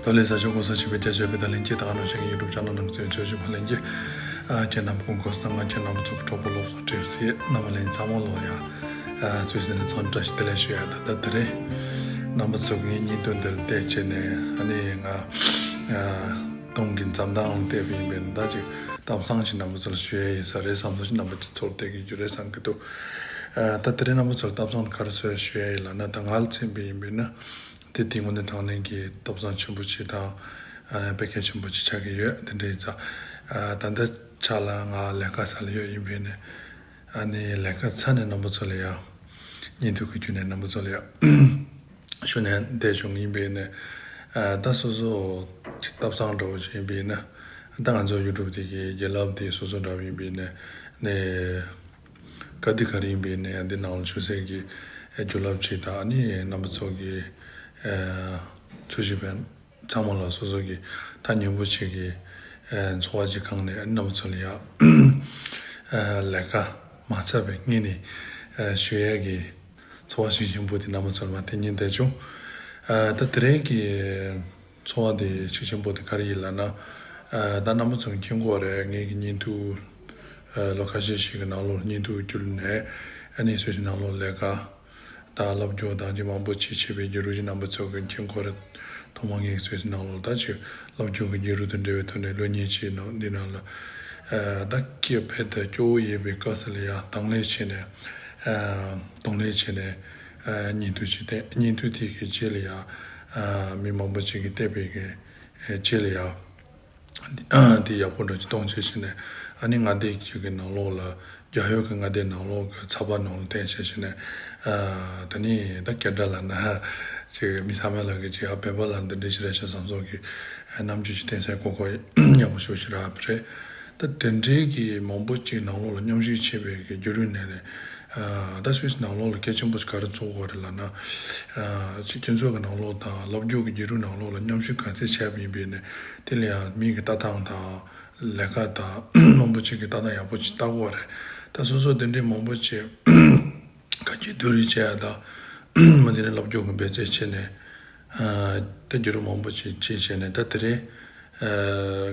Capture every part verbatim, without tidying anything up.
ད་ལས་ས་ཆ་གོ་ས་ཆེ་བའི་རྒྱ་ཆེ་བའི་ད་ལན་གྱི་ད་ག་ནང་བཞིན་གྱི་ཡུ་ཊུབ་ཆེ་ནལ་ནང་གསན་བྱོས་བྱོས་པ་ལན་གྱི་ཨ་ཁྱེད་རྣམ་པ་ཀུན་གོ་ས་ང་ཁྱེད་རྣམ་པ་ཚོ་གི་གྲོགས་པོ་སློབ་གསོ་ཁྲིད་སི་རྣམ་པ་ལན་ཚང་མ་ལོ་ཡ་ཨ་ཚོས་ཟིན་ནས་ཚོན་བཀྲ་ཤིས་བདེ་ལེགས་ཞུ་ཡ། ད་ད་དེ་རིང་རྣམ་པ་ཚོ་གི་ངའི་བརྙན་ཐུང་འདིར་བལྟས་བྱས་ནས་ཨ་ནི་ང་ཨ་གདོང་གི་འཛམ་ཐང་ལ་བལྟས་པ་ཡིན་པས་ན། ད་ཅིག་གཏམ་བཟང་ཞིག་རྣམ་པ་ཚོ་ལ་ཞུ་ཡ་ཡིན་ས་རེད་བསམ་སོང་ཞིག་རྣམ་པ་ཚོ་ཚོར་བསྡད་ཀྱི་རྒྱུ་རེད་བསམ་གྱི་འདུག་ཨ་ད་དེ་རིང་རྣམ་པ་ཚོ་ལ་གཏམ་བཟང་ག་རེ་ཞུ་ཡ་ཡིན་ལབ་ན། ད་ང་ལ་མཚོན་པ་ཡིན་པས་ན། དེ་དེ་དངོས་གནས་དྲང་གནས་ཀྱི་སྟོབས་བཟང་ཆེན་པོ་ཅིག་དང་། ཨ་དཔེ་གལ་ཆེན་པོ་ཅིག་ཆགས་ཀྱི་ཡོད། དེ་འདྲ་ཡིན་ཙང་། ཨ་ད་ལྟ་ཆ་ལ་ང་ལས་ཀ་ས་ལ་ཡོད་ཡིན་པས་ནས། ཨ་ནི་ལས་ཀ་ཚར་ནས་རྣམ་པ་ཚོ་ལ་ཡང་བརྙན་ཐུང་གི་བརྒྱུད་ནས་རྣམ་པ་ཚོ་ལ་ཡང་ཞུ་ནས་བསྡད་བྱུང་ཡིན་པས་ནས། ཨ་ད་སོ་སོ་སྟབས་བཟང་འདྲ་བོ་ཞིག་ཡིན་པས་ན། ད་ང་ཚོ་ཡུ་ཊུབ་དེ་གི་རྒྱལ་ལབ་དེ་སོ་སོ་འདྲ་བོ་ཡིན་པས་ནས་ནས། བཀའ་དྲིན་ག་རེ་ཡིན་པའི་ནས་ཡང་འདི་ནང་ལ་ཞུ་སའི་གི་ཨེ་རྒྱུ་རླབས་ཆེ་དང་། ཨ་ནི་རྣམ་པ་ཚོ་གི་ཨེ་ཚོས་གཞི་བན་ཚང་མ་ལ་སོ་སོ་གི་ཐག་ཉེ་པོ་ཆེ་གི་ཨེ་འཚོ་བ་ཅིག་གང་ནས། ཨ་ནི་རྣམ་པ་ཚོ་ལ་ཡང་ཨེ་ལས་ཀ་མ་ཚར་བའི་སྔོན་ནས་ཨེ་ཞུ་ཡས་གི་འཚོ་བ་ཞིག་ཡིན་པོ་དེ་རྣམ་པ་ཚོ་ལ་མ་དེ་ཉིན་དེ་བྱུང་། ཨེ་ད་དེ་རིང་གི་འཚོ་བ་དེ་ཤུགས་ཆེན་པོ་དེ་ག་རེ་ཡིན་ལབ་ན། ཨ་ད་རྣམ་པ་ཚོ་མཁྱེན་གོ་རེད། ངའི་གི་བརྙན་ཐུང་ཨ་ལོ་ཁ་ཤས་ཤིག་གི་ནང་ལོགས་བརྙན་ཐུང་བསྒྱུར་ནས། ཨ་ནི་སོ་སོའི་ནང་ལོགས་ལས་ཀ་དང་སློབ་སྦྱོང་དང་ཅི་མང་པོ་ཅིག་བྱས་པའི་བརྒྱུད་རིམ་ཅིག་རྣམ་པ་ཚོ་གི་མཁྱེན་གོ་རེད། ཐོག་མ་ངའི་སོ་སོའི་ནང་ལོགས་ད་ཅིག་སློབ་སྦྱོང་གི་བརྒྱུད་རིམ་དང་འབྲེལ་བའི་ཐོག་ནས་ལོ་གཉིས་ཅིག་ནང་འདི་ནང་ལ་ཨ་ད་སྐད་དཔེ་དང་སྐྱོ་བོ་ཡིན་པའི་སྐབས་སུ་ལ་ཡང་གདོང་ལེན་བྱས་ནས། ཨ་གདོང་ལེན་བྱས་ནས་ཨ་བརྙན་ཐུང་ཅིག་བསྟན། བརྙན་ཐུང་དེ་གི་རྗེས་ལ་ཡང་ཨ་མི་མང་པོ་ཅིག་གིས་བལྟས་པའི་གི་རྗེས་ལ་ཡང་དེ་ཡག་པོ་འདྲ་ཅིག་གཏོང་བྱས་བྱས་ནས། ཨ་ནི་མངའ་སྡེ་ཅིག་གི་ནང་ལོགས་ལ་རྒྱ་ཡོལ་གྱི་མངའ་སྡེ་ནང་ལོགས་ཀྱི་ཚགས་པར་ནང་ལ་བསྟན་བྱས་བྱས་ནས། ཨ་ད་ནི་ད་སྐད་སྒྲ་ལབ་ན་ཅིག་མི་ཚང་མ་ལ་གི་ཅིག་ཨ་བོད་པ་ལ་འདི་འདྲ་ཞིག་རེད་ཤག་བསམ་སོང་གི་རྣམ་འགྱུར་ཅིག་བསྟན་སའི་གོ་སྐབས་ཡག་པོ་ཞེ་པོ་ཅིག་རག་པ་རེད། ད་དེ་འདྲའི་གི་མང་པོ་ཅིག་ནང་ལོགས་ལ་མཉམ་ཞུགས་བྱས་པའི་གི་བརྒྱུད་རིམ་ནས་རེད། ཨ་ད་སུད་སི་ནང་ལོགས་ལ་གལ་ཆེན་པོ་ཞིག་ག་རེ་ཚོར་བ་རེད་ལབ་ན། ཨ་ཅིག་ཁྱེད་ཚོ་གི་ནང་ལོགས་དང་སློབ་སྦྱོང་གི་བརྒྱུད་རིམ་ནང་ལོགས་ལ་མཉམ་ཞུགས་ག་ཚད་བྱས་པ་ཡིན་པས་ནས། དེ་ལ་ཡང་མི་གི་ལྟ་སྟངས་དང་ལས་ཀ་དང་མང་པོ་ཅིག་གི་ལྟ་སྟངས་ཡག་པོ་ཅིག་ལྟ་དགོས་པ་རེད། ད་སོ་སོ་དེ་འདྲའི་མང་པོ་ཅིག་དཀའ་སྤྱད་སྡུག་རུས་བྱས་ཡ་དང་། མ་དེ་ནས་སློབ་སྦྱོང་གི་འབད་རྩོལ་བྱས་ནས། ཨ་ད་བརྒྱུད་རིམ་མང་པོ་ཅིག་བྱས་བྱས་ནས། ད་དེ་རིང་ཨ་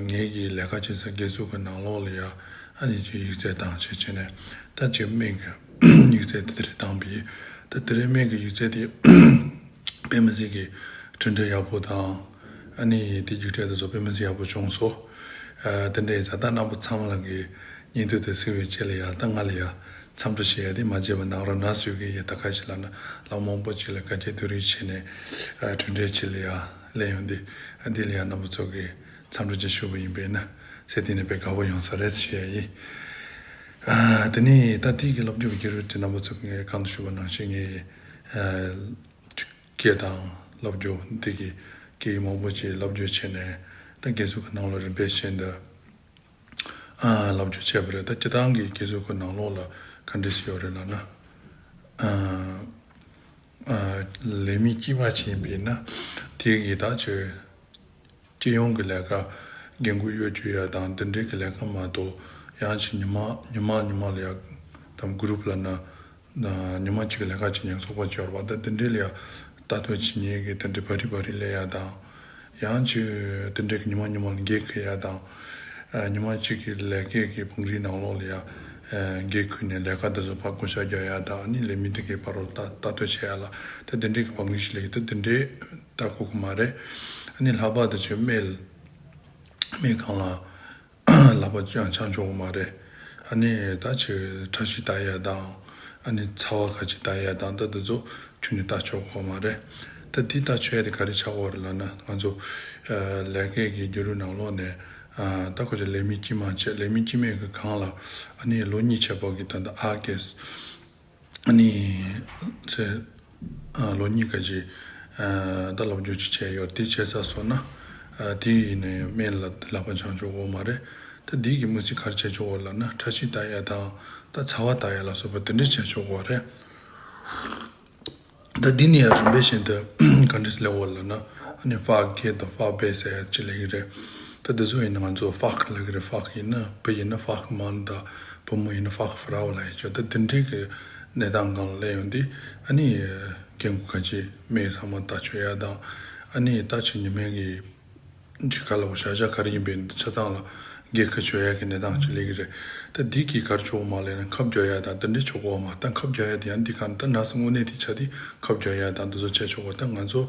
ངེད་ཀྱི་ལས་ཀ་བྱེད་ས་དགེ་ཚུལ་གྱི་ནང་ལོགས་ལ་ཡ་ཨ་ནི་ཅིག་ཡིག་ཚད་བཏང་བྱས་བྱས་ནས། ད་ཅིག་སྨན་གྱི་ཡིག་ཚད་དེ་དེ་རིང་བཏང་པ་ཡིན། ད་དེ་རིང་སྨན་གྱི་ཡིག་ཚད་དེ་དཔེ་མི་སྲིད་ཀྱི་གྲུབ་འབྲས་ཡག་པོ་དང་། ཨ་ནི་དེ་རྒྱུགས་སྤྲད་དེ་ཚོ་དཔེ་མི་སྲིད་ཡག་པོ་བྱུང་སོང་། ཨ་དེ་འདྲ་ཡིན་ཙང་ད་རྣམ་པ་ཚང་མ་ལ་གི་བརྙན་ཐུང་དེ་གཟིགས་པའི་རྗེས་ལ་ཡ་ད་ང་ལ་ཡ་འཚམས་འདྲི་བྱེད་ཡ་དེ་མ་བརྗེད་པ་གནང་རོགས་གནང་ཞུ་གི་ཡིན། ད་ག་ཞིག་ལབ་ན་ལོ་མང་པོ་ཅིག་ལ་དཀའ་སྤྱད་སྡུག་རུས་བྱས་ནས་ཨ་གྲུབ་འབྲས་ཅིག་ལ་ཡ་སླེབས་ཡོང་དུས། ཨ་འདི་ལ་ཡ་རྣམ་པ་ཚོ་གི་འཚམས་འདྲི་ཅིག་ཞུ་བ་ཡིན་པས་ན་ཚེ་འདི་ནས་དཔེ་དགའ་པོ་ཡོང་ས་རེད་ཞུ་ཡ་ཡིན། ཨ་དེ་ནས་ད་ལྟའི་གི་སློབ་སྦྱོང་གི་བརྒྱུད་རིམ་དེ་རྣམ་པ་ཚོ་གི་ངས་གོང་དུ་ཞུས་པ་ནང་བཞིན་ངས་ཨ་སྐད་དང་སློབ་སྦྱོང་འདི་གི་སྐད་ཡིག་མང་པོ་ཅིག་སློབ་སྦྱོང་བྱས་ནས། ད་དགེ་ཚུལ་གྱི་ནང་ལ་རིམ་པས་བཞིན་དུ་ཨ་སློབ་སྦྱོང་བྱས་པ་རེད། ད་སྤྱིར་བཏང་གི་དགེ་ཚུལ་གྱི་ནང་ལོགས་ལ་ག་འདྲ་ཞིག་ཡོད་རེད་ལབ་ན། ཨ་ཨ་ལས་མི་དཀྱུས་མ་ཅིག་ཡིན་པས་ན་དེ་གི་ད་ཅིག་སྤྱི་ཡོངས་ཀྱི་ལས་ཀ་འགན་འཁུར་གཡོ་སྒྱུ་ཡ་དང་འདི་འདྲའི་གི་ལས་ཀ་མ་གཏོགས། ཡང་ཅིག་ཉི་མ་ཉི་མ་ཉི་མ་ལ་ཡ་དང་གུ་རུབ་ལབ་ན། ཉི་མ་གཅིག་གི་ལས་ཀ་གཅིག་ཉག་ཚོགས་པ་བྱས་པ་ད་དེ་འདྲའི་ལ་ཡ་ལྟ་རྟོག་བྱེད་མཁན་གྱི་དེ་འདྲའི་བ་རི་བ་རི་སླེབས་ཡ་དང་། ཡང་གཅིག་དེ་འདྲའི་གི་ཉི་མ་ཉི་མ་ལ་འགན་འཁུར་ཡ་དང་། ཨ་ཉི་མ་གཅིག་གི་ལས་ཀའི་གི་བང་རིམ་ནང་ལོགས་ལ་ཡ་ཨ་འགན་འཁུར་ནས་ལས་ཀ་དེ་ཚོ་ཕར་བགོ་བཤའ་རྒྱག་ཡ་དང་། ཨ་ནི་ལས་མི་དེ་གའི་ཕར་ལ་ལྟ་ལྟ་རྟོག་བྱེད་ཡ་ལ་ད་དེ་འདྲའི་གི་བང་རིམ་ཞིག་སླེབས་ཡོད། ད་དེ་འདྲའི་ལྟ་དགོས་ཀྱི་མ་རེད། ཨ་ནི་ལྷག་པར་དུ་ཅིག་སྨན་སྨན་ཁང་ལ་ལག་པ་ཅང་འཆང་ཆོག་གི་མ་རེད། ཨ་ནི་ད་ཅིག་ཁྲག་ཤེད་ལྟ་ཡ་དང་། ཨ་ནི་ཚ་བ་ག་ཅིག་ལྟ་ཡ་དང་། ད་དེ་ཚོ་ཁྱོན་ནས་ལྟ་ཆོག་གི་མ་རེད། ད་འདི་ལྟ་ཆོག་ཡ་དེ་ག་རེ་ཆགས་ཀྱི་ཡོད་རེད་ལབ་ན། ང་ཚོ་ཨ་ལས་ཀའི་གི་བརྒྱུད་རིམ་ནང་ལོགས་ནས་ཨ་ད་ཁོ་ཚོ་ལས་མི་དཀྱུས་མ་བྱས། ལས་མི་དཀྱུས་མའི་གི་སྒང་ལ་ཨ་ནི་ལོ་གཉིས་ཆ་བར་གི་ད་ལྟ་ཨ་ཀེས་ཨ་ནི་ཚེ་ཨ་ལོ་གཉིས་ཀ་ཅིག་ཨ་ད་སློབ་སྦྱོང་ཅིག་བྱས་ཡོད། དེ་བྱས་ཚར་སོང་ན་ཨ་དེ་ཡིན་ནའི་སྨན་ལ་ལག་པ་འཆང་ཆོག་གི་མ་རེད། ད་འདི་གི་དམིགས་བསལ་ག་རེ་བྱས་ཆོག་གི་ཡོད་ལབ་ན། ཁྲག་ཤེད་ལྟ་ཡ་དང་ད་ཚ་བ་ལྟ་ཡ་ལ་སོགས་པ་དེ་འདྲ་བྱས་ཆོག་གི་ཡོད་རེད། ད་འདི་ནས་ཡང་རིམ་པས་བཞིན་དུ་ག་འདྲས་སླེབས་ཡོད་ལབ་ན། ཨ་ནི་ཧྥ་གེ་དང་ཧྥ་བེ་ཟེར་ཡ་ཅིག་སླེབས་ཀྱི་རེད། ད་འདི་ཚོ་ཡིན་ན་ང་ཚོ་ཧྥག་ལབ་ཀྱི་རེད། ཧྥག་ཡིན་ན་བོད་ཡིན་ན་ཧྥག་མན་དང་། བུ་མོ་ཡིན་ན་ཧྥག་ཧྥ་རའོ་ལབ་ཡ་ཅིག་ད་འདི་འདྲའི་གི་གནས་སྟངས་སྒང་ལ་སླེབས་ཡོང་དུས། ཨ་ནི་རྒན་རྒོན་ག་ཅིག་སྨན་ཚང་མ་ལྟ་ཆོག་ཡ་དང་། ཨ་ནི་ད་ཅིག་ཉི་མའི་གི་ ཅིག་ག་ལ་བ་བྱ་བྱ་ག་རེ་ཡིན་པའི་ཆ་ཚང་ལ་འགན་ཁུར་ཆོད་ཡ་གི་གནས་སྟངས་ཅིག་སླེབས་ཀྱི་རེད། ད་འདི་གིས་ག་རེ་ཆོག་མ་ལས་ན་ཁབ་རྒྱག་ཡ་དང་དེ་འདྲའི་ཆོག་གོ་མ་ད་ཁབ་རྒྱག་ཡ་དེ་ཡང་འདི་ག་ད་ན་སི་དངོས་གནས་དེ་ཆ་དེ་ཁབ་རྒྱག་ཡ་དང་དེ་ཚོ་བྱས་ཆོག་གོ་ད་ང་ཚོ་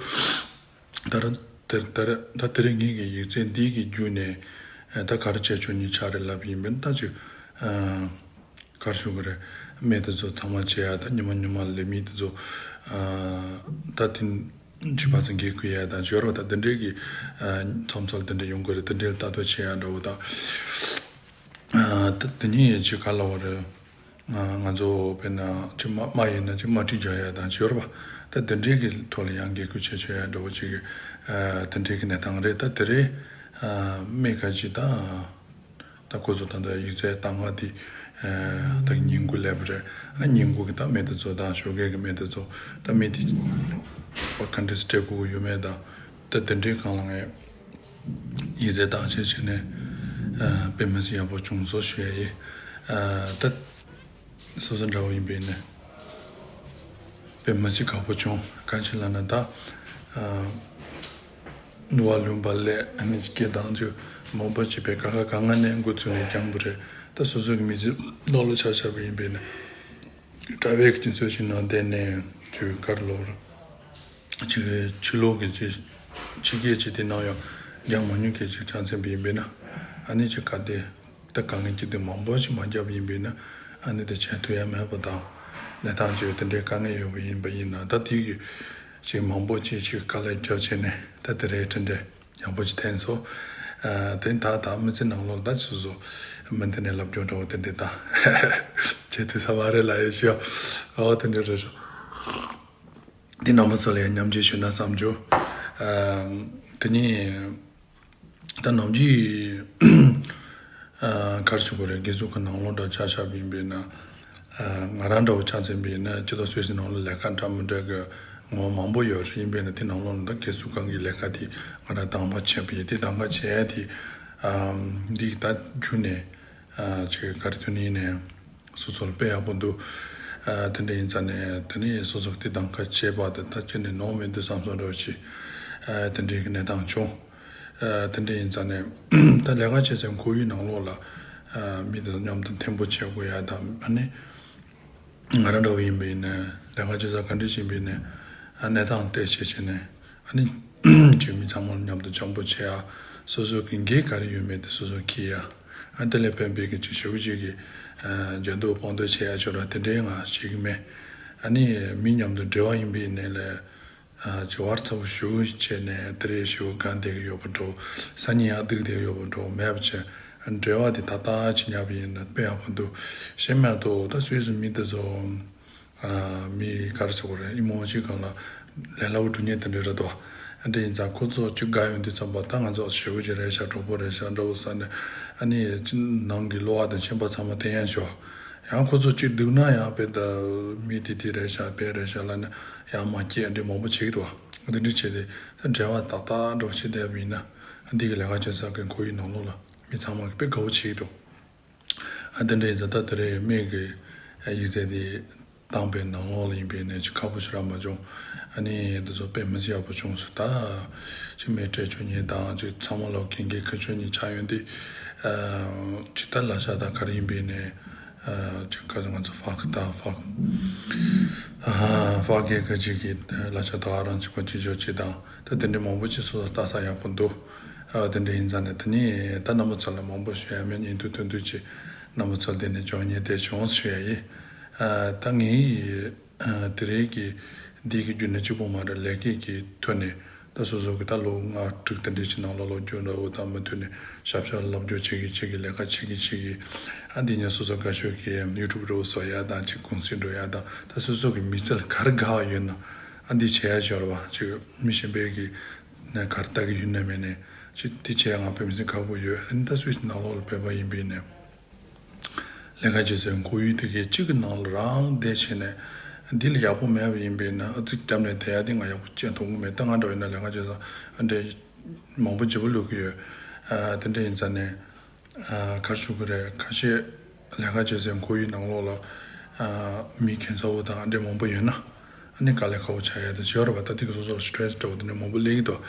ད་ར་དེ་ད་ར་ད་དེ་རིང་ངེད་ཀྱི་ཡིག་ཚད་འདི་གི་བརྒྱུད་ནས་ད་ག་རེ་བྱས་ཆོག་ཉིན་ཆ་རེ་ལབ་ཡིན་པས་ད་ཅིག་གར་ཞུ་གི་རེད། སྨན་དེ་ཚོ་ཚང་མ་བྱེད་ཡ་ད་ཉི་མ་ཉི་མ་ལས་མི་དེ་ཚོ་ད་དེ་འདྲི་བ་ཚང་གི་གུ་ཡ་ད་འབྱོར་བ་ད་དེ་འདྲས་ཀྱི་ཚོམ་ཚོལ་དེ་འདྲས་ཡོང་གི་རེད། དེ་འདྲས་ལྟ་རྟོག་བྱེད་ཡ་འདྲ་བོ་ད་ད་དེ་ཉིད་ཡིན་ཅི་ག་ལ་བ་རེད། ང་ཚོ་དཔེར་ན་ཅི་མ་མ་ཡིན་ན་ཅི་མ་བྲིས་རྒྱག་ཡ་ད་འབྱོར་བ་ད་དེ་འདྲས་ཀྱི་ཐོག་ལ་ཡང་གི་གུ་བྱེད་ཆོག་ཡ་འདྲ་བོ་ཅིག་གི་དེ་འདྲས་ཀྱི་གནས་སྟངས་རེད། ད་དེ་རེད། སྨན་ཁ་ཅིག་ད། ད་ཁོ་ཚོ་ད་ལྟ་ཡིག་ཚད་བཏང་བ་དེ་ད་ཉིན་དགུ་སླེབས་པ་རེད། ཨ་ཉིན་དགུ་གི་ད་སྨན་དེ་ཚོ་དང་ཞོགས་ཀས་ཀྱི་སྨན་དེ་ཚོ་ད་སྨན་དེ་པ་ག་འདྲས་སྤྲད་དགོས་ཡོད་མེད་དང་ད་དེ་འདྲའི་སྒང་ལ་ངས་ཡིག་ཚད་བཏང་བྱས་བྱས་ནས་དཔེ་མི་སྲིད་ཡག་པོ་བྱུང་སོང་ཞུ་ཡ་ཡིན། ད་སོ་སོ་འདྲ་བོ་ཡིན་པས་ནས་དཔེ་མི་སྲིད་ཁག་པོ་བྱུང་། གང་ཞིག་ལབ་ན་ད། ནུ་བ་ལུང་པ་ལས་ཨ་ནི་སྐད་བཏང་རྒྱུ་མང་པོ་ཅིག་པའི་ཀ་ཁ་ག་ང་ནས་འགོ་ཚུགས་ནས་རྒྱང་པོ་རེད། ད་སོ་སོ་གི་མི་ཚེ་ནོར་ལོ་ཆགས་ཆགས་པ་ཡིན་པས་ན། དྲ་བའི་གི་དུས་ཚོད་ཅིག་ནང་བསྡད་ནས་ཅུ་གར་ལོར་ཅིག་ཕྱི་ལོག་གི་ཅིག་ཕྱི་སྐད་ཅིག་དེ་ནང་ཡང་རྒྱང་མ་ཉུང་གི་ཅིག་ཆ་མཚན་པ་ཡིན་པས་ན་ཨ་ནི་ཅིག་ག་དེ། ད་དཀའ་ངལ་སྐྱིད་སྡུག་མང་པོ་ཞིག་མ་བརྒྱབ་ཡིན་པས་ན་ཨ་ནི་དེ་བྱེད་ཐུབ་ཡ་མེད་པ་དང་གནས་སྟངས་ཅིག་དེ་འདྲའི་དཀའ་ངལ་ཡོད་པ་ཡིན་པ་ཡིན་ན་ད་དེ་གི་ཅིག་མང་པོ་ཅིག་ཅིག་དཀའ་ལས་བརྒྱབ་བྱས་ནས་ད་དེ་རེད་དེ་འདྲའི་ཡག་པོ་ཅིག་ཐོན་སོང་། དེ་ད་ད་མི་ཚེ་ནང་ལོགས་ད་སོ་སོ་མི་འདི་ནས་ལབ་རྒྱུ་འདྲ་བོ་དེ་འདྲའི་ད་བྱེད་ཐུབ་ས་མ་རེད་ལབ་ཡ་ཞུ་ཡ་འོ་དེ་འདྲའི་རེད་ཤག་འདི་རྣམ་པ་ཚོ་ལ་ཡང་མཉམ་སྤྱོད་ཞུ་ན་བསམ་རྒྱུ། དེ་ནས། ད་ནམ་རྒྱུན་གར་ཆུ་བོ་རེད། དགེ་ཚུགས་ཀྱི་ནང་ལོགས་འདྲ་ཆ་ཆ་བིན་པས་ན། ང་རང་འདྲ་བོ་ཆ་ཚན་པས་ན་ཅི་ལྟར་སུད་སི་ནང་ལ་ལས་ཀ་འདྲ་མི་འདྲ་གི་ངོ་མང་པོ་ཡོད་རེད། ཡིན་པས་ན་དེ་ནང་ལོགས་ལ་ད་དགེ་ཚུགས་ཁང་གི་ལས་ཀ་དེ་ང་རང་དང་པ་བྱས་པ་ཡིན། དེ་དང་པ་བྱས་དེ་འདི་ད་རྒྱུ་ནས་ཅིག་ག་རེ་དུ་ནི་ནས་སོ་སོ་ལ་དཔེ་ཡག་པོ་འདུག་དེ་འདྲ་ཡིན་ཙང་ནས་དེ་ནས་སོ་སོ་གི་དེ་དང་ཀ་བྱས་པ་དེ་ད་ཅི་ནས་ནོར་མི་འདུག་བསམ་སོང་འདྲ་བོ་ཅིག་དེ་འདྲའི་གི་གནས་སྟངས་བྱུང་། དེ་འདྲ་ཡིན་ཙང་ནས་ད་ལས་ཀ་བྱེད་སའི་ཁོར་ཡུག་ནང་ལོགས་ལ་མི་དང་མཉམ་དུ་འཐེན་པོ་བྱེད་དགོས་ཡ་དང་ཨ་ནི་ང་རང་འདྲ་བོ་ཡིན་པ་ཡིན་ན་ལས་ཀ་བྱེད་ས་ག་འདྲ་ཡིན་པ་ཡིན་ན་གནས་སྟངས་བལྟས་བྱས་བྱས་ནས་ཨ་ནི་ཅིག་མི་ཚང་མ་མཉམ་དུ་འཆམ་པོ་བྱེད་ཡ་སོ་སོ་གི་འགན་ག་རེ་ཡོད་མེད་དེ་སོ་སོ་འཁྱེར་ཡ་ཨ་དེ་ལས་ཕན་པའི་གི་ཅིག་ཞེ་པོ་ཅིག་གི་འཇོན་མདོག་དཔང་དོད་བྱེད་ཡ་ཆོག་ར་དེ་འདྲའི་ང་ཞིག་མེད། ཨ་ནི་མི་མཉམ་དུ་འབྲེལ་བ་ཡིན་པ་ཡིན་ནའི་ལས། བྱ་བར་ཚ་བོ་ཞུ་བྱས་ནས་དེ་རེ་ཞུ་གང་བསྡད་ཀྱི་ཡོད་པ་འགྲོ། སང་ཉིན་ཡང་སྡུག་བསྡད་ཡོད་པ་འགྲོ་མེད་པ་བྱས། འབྲེལ་བ་དེ་ཏག་ཏག་ཅིག་ཉར་བ་ཡིན་ན་དཔེ་ཡག་པོ་འདུག་གཞན་མ་གཏོགས་ད་སུད་སི་མི་དེ་ཚོ་མི་ག་རེ་ཟེར་དགོས་རེད། ཨི་མོ་ཅིག་སྒང་ལ་ལས་སླ་བོ་སྒྲུབ་མཁན་དེ་འདྲ་རེད་དོ། འདྲ་ཡིན་ཙང་ཁོ་ཚོ་ཅིག་དགའ་ཡོང་དུས་ཙམ་པ་ད་ང་ཚོ་ཞེ་པོ་ཅིག་རེད་ཤག་གྲོགས་པོ་རེད་ཤག་འདྲ་བོ་ཟེར་ནས་ཨ་ནི་ནང་གི་གློ་བ་དང་མཆིན་པ་ཚང་མ་བསྟན་ཡ་ཤོག་ཡང་ཁོ་ཚོ་གཅིག་སྡུག་ན་ཡང་དཔེ་ད་མི་དེ་དེ་རེད་ཤག་དཔེ་རེད་ཤག་ལབ་ན་ཡང་མ་སྐྱེས་འདི་མང་པོ་བྱེད་ཀྱི་འདུག་འདི་འདྲ་བྱས་ཏེ་ད་འབྲེལ་བ་ཏག་ཏག་འགྲོ་བྱེད་བསྡད་པ་ཡིན་ན་འདི་གི་ལས་ཀ་བྱེད་ས་གི་ཁོར་ཡུག་ནང་ལོགས་ལ་མི་ཚང་མ་གི་དཔེ་དགའ་བོ་བྱེད་ཀྱི་འདུག་ཨ་དེ་འདྲ་ཡིན་ཙང་ད་དེ་རེད་སྨན་གི་ཡིག་ཚད་དེ་བཏང་པའི་ནང་ལོགས་ལ་ཡིན་པའི་ནས་ཅིག་ཁག་པོ་ཞིག་རག་མ་བྱུང་། ཨ་ནི་འདི་ཚོ་དཔེ་མི་སྲིད་ཡག་པོ་བྱུང་སོང་། ད་ཅིག་མི་སྤྲད་ཆོག་ཉེ་དང་ཅིག་ཚང་མ་ལོག་གན་གི་ཁ་ཆོག་ཉེ་ཆགས་ཡོང་དུས་ཅིག་ད་ལ་ཤ་ད་ག་རེ་ཡིན་པའི་ནས། ཅིག་ག་ང་ཚོ་ཧྥ་གི་ད་ཧྥ་ཧྥ་གི་ག་ཅིག་གི་ལ་ཤ་ད་ཨ་རང་ཅིག་པ་ཅིག་ཆོག་ཅིག་དང་ད་དེ་འདྲའི་མང་པོ་ཅིག་སོ་སོ་ལྟ་ས་ཡག་པོ་འདུག་དེ་འདྲ་ཡིན་ཙང་ནས་ད་ནི་ད་རྣམ་པ་ཚོ་ལ་མང་པོ་ཞུ་ཡ་མེད། ཉིན་ཐོ་ཐོན་དུས་ཅིག་རྣམ་པ་ཚོ་ལ་དེ་ནས་ཅོག་ཉེ་དེ་བྱུང་ཞུ་ཡ་ཡིན། ད་ངའི་དེ་རིང་གི་འདི་གི་རྒྱུ་ནི་གཅིག་པོ་མ་རེད། ལས་ཀའི་གི་ཐོག་ནས་ད་སོ་སོ་གི་ད་ལོ་ལྔ་དྲུག་དེ་འདྲའི་ཕྱི་ནང་ལོགས་ལོ་རྒྱུས་འདྲ་བོ་དང་མུ་མཐུད་ནས་ཞབས་ཞུ་ལབ་རྒྱུ་བྱེད་གི་བྱེད་གི་ལས་ཀ་བྱེད་གི་བྱེད་གི་ཨ་འདི་ཉིན་སོ་སོ་དགའ་ཤོས་ཀྱི་ཡུ་ཊུབ་འདྲ་བོ་བཟོ་ཡ་དང་ཅིག་ཀུང་སི་འགྲོ་ཡ་དང་ད་སོ་སོ་གི་མི་ཚེ་ལ་ག་རེ་དགའ་བ་ཡོད་ན་ཨ་འདི་བྱེད་ཡ་ཞོར་བ་ཅིག་མི་གཞན་པའི་གི་ནས་ག་རེ་ལྟ་གི་ཡོད་ན་མེད་ནས་ཅིག་འདི་བྱེད་ཡ་ང་དཔེ་མི་སྲིད་ཁག་པོ་ཡོད། ཨ་ནི་ད་སུད་སི་ནང་ལོགས་ལ་ཕེབས་པ་ཡིན་པས་ནས། ལས་ཀ་བྱེད་སའི་ཁོར་ཡུག་དེ་གའི་གཅིག་གི་ནང་ལ་རང་བསྡད་བྱས་ནས་འདི་ལ་ཡག་པོ་མེད་པ་ཡིན་པས་ན་ཨ་ཙི་རྒྱབ་ནས་བསྡད་ཡ་དེ་ང་ཡག་པོ་ཅན་མཐོང་གི་མེད། ད་ང་འདྲ་བས་ན་ལས་ཀ་བྱེད་ས་ཨ་འདྲས་མང་པོ་བརྗེ་པོ་ལུས་ཀྱི་ཡོད། ཨ་དེ་འདྲ་ཡིན་ཙང་ནས་ཨ་ག་རེ་ཞུ་གི་རེད། ཁ་ཤས་ལས་ཀ་བྱེད་སའི་ཁོར་ཡུག་ནང་ལོགས་ལ་ཨ་མི་ཁྱད་མཚར་པོ་དང་ཨ་འདྲས་མང་པོ་ཡོད་ན། ཨ་ནི་དཀའ་ལས་ཁག་པོ་ཆགས་ཡ་དེ་བྱེད་ར་བ། ད་དེ་གི་སོ་སོ་ལ་སི་ཊེ་རེ་སི་འདྲ་བོ་དེ་འདྲ་མང་པོ་སླེབས་ཀྱི་འདུག་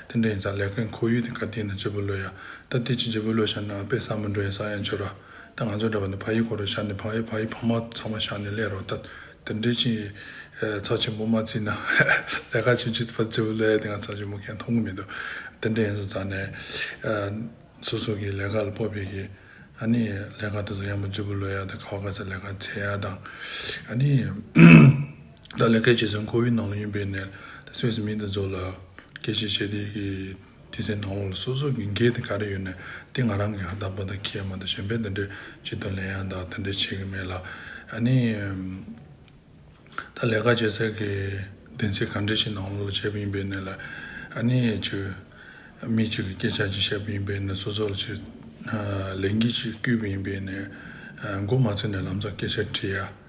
དེ་འདྲ་ཡིན་ཙང་ལས་ཀའི་ཁོར་ཡུག་དེ་ག་དེ་ན་ལྗིད་པོ་ལོས་ཡ། ད་དེ་ཅི་ལྗིད་པོ་ལོས་བཞག་ན་དཔེ་བསམ་མི་འགྲོ་ཡ་ས་ཡང་ཆོད་ར། ད་ང་ཚོ་འདྲ་བ་ནི་ཕ་ཡུལ་སྐོར་ར་བཞག་ནས་ཕ་ཡུལ་ཕ་ཡུལ་ཕ་མ་ཚང་མ་བཞག་ནས་སླེབས་ར་བ། ད་དེ་འདྲའི་ཅི་ཚབས་ཆེན་པོ་མ་བརྩིས་ན་ལས་ཀ་བྱེད་ཅི་ཕ་ལྗིད་པོ་ལོས་ཡ་དེ་ང་ཚབས་ཆེན་པོ་གང་མཐོང་གི་མི་འདུག་དེ་འདྲ་ཡིན་ཙང་ནས་སོ་སོ་གི་ལས་ཀ་ལ་སྤོབས་པའི་གི་ཨ་ནི་ལས་ཀ་དེ་ཚོ་ཡང་མ་ལྗིད་པོ་ལོས་ཡ་དང་ག་བ་ག་ས་ལས་ཀ་བྱེད་ཡ་དང་། ཨ་ནི་ད་ལས་ཀ་བྱེད་སའི་ཁོར་ཡུག་ནང་ལ་ཡིན་པའི་ནས་ད་སོ་སོའི་མི་དེ་ཚོ་ལ་སྐད་ཆ་བཤད་དེ་གི་དེ་ཚོའི་ནང་ལོགས་ལ་སོ་སོ་གི་འགན་དེ་ག་རེ་ཡོད་ནས་དེ་ང་རང་གི་ཧ་ད་པ་ད་ཁྱེད་མ་ད་གཞན་པའི་དེ་འདྲའི་ཇུས་གཏོགས་ལེན་ཡ་དང་དེ་འདྲའི་བྱེད་གི་མེད་ལ། ཨ་ནི། ད་ལས་ཀ་བྱེད་སའི་གི་སྡེ་ཚན་ག་འདྲ་ཞིག་ནང་ལོགས་ལ་བྱས་པ་ཡིན་པའི་ནས་ལ། ཨ་ནི་ཅིག་མི་གཅིག་གི་སྐད་ཆ་ཅིག་བཤད་པ་ཡིན་པའི་ནས་སོ་སོ་ལ་ཅིག་ལས་འགན་ཅིག་བསྐུས་པ་ཡིན་པའི་ནས་མགོ་མ་ཚོས་ནས་ལམ་སང་སྐད་ཆ་དྲིས་ཡ།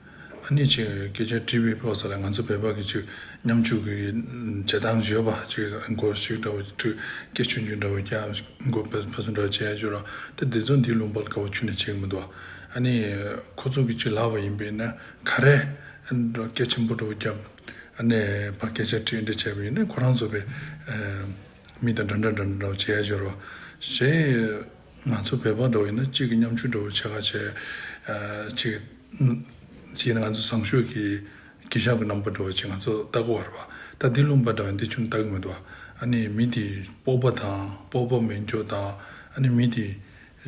ཨ་ནི་ཅིག་སྐད་ཆ་དྲིས་པའི་སྐབས་སུ་ལ་ང་ཚོ་བོད་པ་གི་ཅིག་མཉམ་ཞུགས་གི་བྱེད་སྟངས་ཡོད་པ་ཅིག་མགོ་ཞིག་འདྲ་བོ་ཅིག་སྐད་ཆུང་ཆུང་འདྲ་བོ་རྒྱག་མགོ་ཕར་ཕར་ཚུར་འདྲ་བོ་བྱེད་ཡ་ཅིག་ར། ད་དེ་ཚོ་འདིའི་ལུང་པ་ལ་དགའ་བོ་ཁྱོན་ནས་བྱེད་གི་མི་འདུག་ཨ་ནི་ཁོ་ཚོ་གི་ཅིག་ལབ་པ་ཡིན་པའི་ནས། ག་རེ། སྐད་ཆེན་པོ་འདྲ་བོ་བརྒྱབ། ཨ་ནི་ཕར་སྐད་ཆ་དྲིས་འདྲི་བྱས་པ་ཡིན་ན་ཁོ་རང་ཚོ་པའི་མི་དང་འདྲ་འདྲ་འདྲ་འདྲ་བོ་བྱེད་ཡ་ཅིག་ར། ཞེས་ང་ཚོ་བོད་པ་འདྲ་བོ་ཡིན་ན་གཅིག་གི་མཉམ་ཞུགས་འདྲ་བོ་བྱེད་ག་བྱས། གཅིག་བྱས་ན་ང་ཚོ་བཟང་ཤོས་ཀྱི་གུས་ཞབས་ཀྱི་རྣམ་པ་འདྲ་བོ་ཅིག་ང་ཚོ་ལྟ་གི་ཡོད་རེད་པ། ད་འདི་ལུང་པ་འདྲ་བོ་འདི་ཁྱོན་ལྟ་གི་མི་འདུག་ཨ་ནི་མི་དེ་སྤོབས་པ་དང་སྤོབས་པ་མེད་རྒྱུ་དང་། ཨ་ནི་མི་དེ་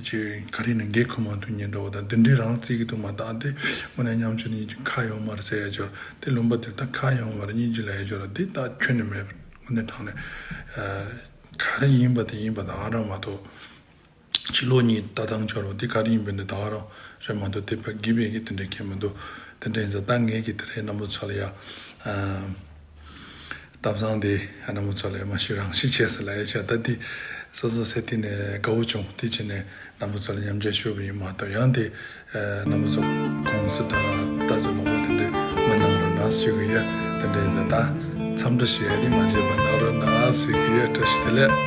ཅིག་ག་རེ་ནས་འགན་ཁུར་མ་ཐུབ་མཁན་འདྲ་བོ་དང་འདི་འདྲའི་རང་བརྩི་གི་འདུག་མ་གཏོགས་དེ་དངོས་གནས་ཉམ་ཆུང་ནི་ཅིག་ཁ་ཡོད་མ་རེད་ཟེར་ཡ་ཅིག་ཡོད་རེད། དེ་ལུང་པ་དེར་ད་ཁ་ཡོད་མ་རེད་སྙིང་རྗེ་ལབ་ཡ་ཅིག་ཡོད་རེད། དེ་ད་ཁྱོན་ནས་མེད་པ་དངོས་གནས་དྲང་གནས། ག་རེ་ཡིན་པ་དེ་ཡིན་པ་ད་ག་རང་མ་གཏོགས་ཕྱི་ལོགས་གཉིས་ལྟ་སྟངས་ཅིག་ཡོད་རེད་པ། དེ་ག་རེ་ཡིན་པ་འདི་ད་ག་རང་རེད་མ་གཏོགས་དེ་ཕར་གུས་པའི་གི་དེ་འདྲའི་གང་མི་འདུག་དེ་འདྲ་ཡིན་ཙང་ད་ངས་གི་དེ་རིང་རྣམ་པ་ཚོ་ལ་ཡ། ལྟ་བཟང་དེ་རྣམ་པ་ཚོ་ལ་མ་ཤི་རང་ཤི་བྱས་ཟེར་ལབ་ཡ་བྱས། ད་འདི་སོ་སོ་སེམས་གཏིང་ནས་དགའ་བོ་བྱུང་། དེ་བྱས་ནས་རྣམ་པ་ཚོ་ལ་ཉམས་ཆག་ཞུ་བ་ཡིན་མ་གཏོགས་ཡང་དེ་རྣམ་པ་ཚོ་དགོངས་ཚུལ་དང་ལྟ་ཚུལ་མང་པོ་དེ་འདྲ་མི་གནང་རོགས་གནང་ཞུ་གི་ཡ། དེ་འདྲ་ཡིན་ཙང་ད་འཚམས་འདྲི་ཞུ་ཡ་དེ་མ་བརྗེད་པ་གནང་རོགས་གནང་ཞུ་གི་ཡ། བཀྲ་ཤིས་བདེ་ལེགས།